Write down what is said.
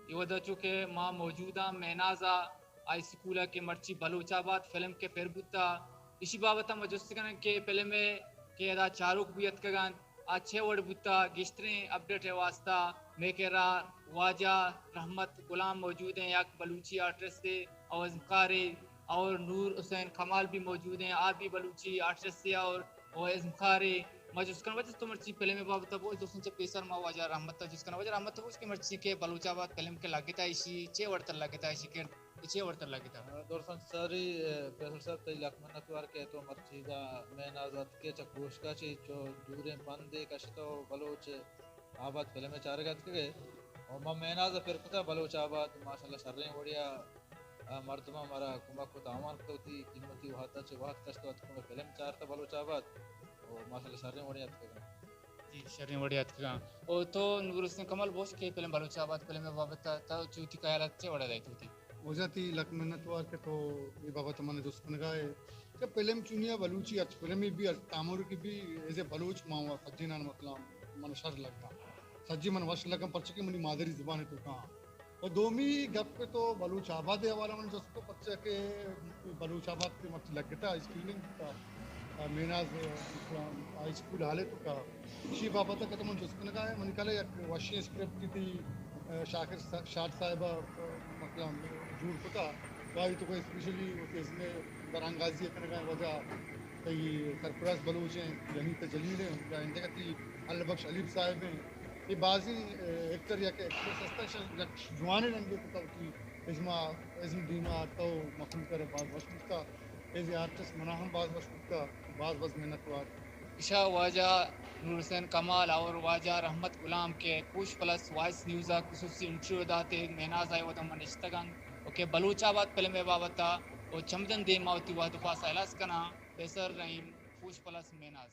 اے وھد ءَ چو کہ ما موجود آں مہناز ءَ، ہائی اسکول ءَ کہ مرچی بلوچ آباد فلم کہ پر بوتا، ایشی بابت ءَ ما جست کنیں کہ فلم ءَ کہ ادا چاروک بھی اتکگ انت، آ چے وڑ بوتا، گیشتریں اپڈیٹ ءِ واستہ مئے کرا واجہ رحمت غلام موجود ایں، یک بلوچی آرٹسٹے او ازمکارے، اور نور حسین کمال بھی موجود ایں، آ بھی بلوچی آرٹسٹے اور او ازمکارے۔ ما جست کناں واجہ تو مرچی فلم ءِ بابت ءَ بوش، دوستاں چہ پیسر ما واجہ رحمت ءَ جست کناں۔ واجہ رحمت ءَ بوش کہ مرچی کہ بلوچ آباد فلم کہ لگتا ایشی، چے وڑ تر لگتا ایشی کہ چے وڑ تر لگتا؟ درستاں ساری، اے، فیصل صاحب تئی لکھ منت وار کہ تو مرچی دا مہناز اتکے چہ کوشکا چی چو دوریں پندے کشتو بلوچ آباد فلم ءَ چارگ ءَ اتکگ ئے۔ اور ما مہناز ءَ پر کتا بلوچ آباد ماشاءاللہ شریں وڑیا، آ، مردماں مارا کمک و تعاون کتا، وتی قیمتی وھد ءَ چہ وھد کشت و اتکوں فلم چارتا بلوچ آباد۔ او ماشاءاللہ شریں وڑیا اتکگاں۔ جی، شریں وڑیا اتکگاں۔ او تو نور حسین کمال بوش کہ فلم بلوچ آباد فلم ءِ بابت ءَ تو چو وتی خیالات چے وڑا دئے تو وتی؟ واجہ تئی لکھ منت وار کہ تو اے بابت ءَ من جست کنگا ئے۔ کہ فلم چونیا بلوچی ہرچ فلمے بی، ہرچ تامرکے بی، ایز اے بلوچ ما سجینان مطلب من شر لگا۔ سجی من وش لگا، پرچہ کہ منی مادری زبان ءِ توکا۔ و دومی گپ کہ تو بلوچ آباد ءِ حوالہ من جست کو، پرچہ کہ بلوچ آباد کہ مرچی لگتا اسکریننگ بوتا، آ، میناز، آ، ہائی اسکول ہال ءِ توکا۔ ایشی بابت ءَ کہ تو من جست کنگا ئے، منی خیال ءَ یک وشیں اسکرپٹ تئی، آ، شاکر سا-، شاد صاحب ءَ، آ، مطلب جوڑ کتا۔ و آئی توکا اسپیشلی وتی ازم ءِ درانگازی ءَ کنگا ئے، واجہ تئی سرفراز بلوچ ایں، جنیت جلیل ایں، یا انچکہ تئی اللہ بخش حلیف صاحب ایں۔ اے بازیں، آ، ایکٹر یا کہ ایکٹریس ہستاں، شہ-، یک جوانیں رنگے توکا وتی ازم ءَ، ازم دیما آرتا و مخلوق ءَ را باز وش بوتا۔ ایز اے آرٹسٹ منا ہم باز وش بوتا، باز باز منت وار۔ ایشا واجہ نور حسین کمال اور واجہ رحمت غلام کہ کوش پلس وائس نیوز ءَ خصوصی انٹرویو داتے، میناز ءِ وھد ءَ من نشتگ انت و کہ بلوچ آباد فلم ءِ بابت ءَ و چمدن دیما وتی وھد و پاس ءَ ہلاس کناں۔ پیسر رحیم، کوش پلس، میناز۔